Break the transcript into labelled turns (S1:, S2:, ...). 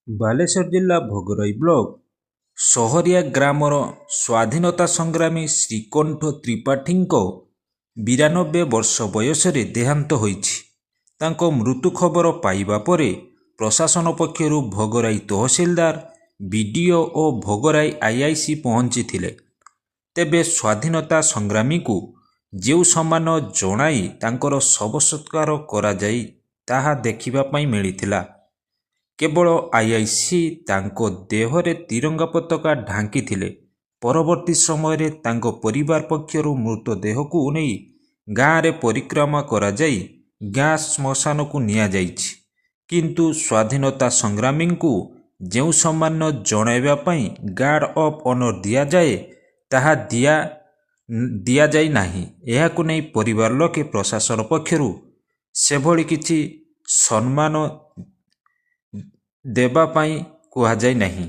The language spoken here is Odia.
S1: ବାଲେଶ୍ୱର ଜିଲ୍ଲା ଭୋଗରାଇ ବ୍ଲକ ସହରିଆ ଗ୍ରାମର ସ୍ୱାଧୀନତା ସଂଗ୍ରାମୀ ଶ୍ରୀକଣ୍ଠ ତ୍ରିପାଠୀଙ୍କ 92 ବର୍ଷ ବୟସରେ ଦେହାନ୍ତ ହୋଇଛି। ତାଙ୍କ ମୃତ୍ୟୁ ଖବର ପାଇବା ପରେ ପ୍ରଶାସନ ପକ୍ଷରୁ ଭୋଗରାଇ ତହସିଲଦାର, ବିଡିଓ ଓ ଭୋଗରାଇ ଆଇଆଇସି ପହଞ୍ଚିଥିଲେ। ତେବେ ସ୍ୱାଧୀନତା ସଂଗ୍ରାମୀଙ୍କୁ ଯେଉଁ ସମ୍ମାନ ଜଣାଇ ତାଙ୍କର ଶବ ସତ୍କାର କରାଯାଇ ତାହା ଦେଖିବା ପାଇଁ ମିଳିଥିଲା। କେବଳ ଆଇଆଇସି ତାଙ୍କ ଦେହରେ ତିରଙ୍ଗା ପତାକା ଢାଙ୍କିଥିଲେ। ପରବର୍ତ୍ତୀ ସମୟରେ ତାଙ୍କ ପରିବାର ପକ୍ଷରୁ ମୃତଦେହକୁ ନେଇ ଗାଁରେ ପରିକ୍ରମା କରାଯାଇ ଗାଁ ଶ୍ମଶାନକୁ ନିଆଯାଇଛି। କିନ୍ତୁ ସ୍ୱାଧୀନତା ସଂଗ୍ରାମୀଙ୍କୁ ଯେଉଁ ସମ୍ମାନ ଜଣାଇବା ପାଇଁ ଗାର୍ଡ ଅଫ୍ ଅନର୍ ଦିଆଯାଏ, ତାହା ଦିଆଯାଇ ନାହିଁ। ଏହାକୁ ନେଇ ପରିବାର ଲୋକେ ପ୍ରଶାସନ ପକ୍ଷରୁ ସେଭଳି କିଛି ସମ୍ମାନ ଦେବା ପାଇଁ କୁହାଯାଇ ନାହିଁ।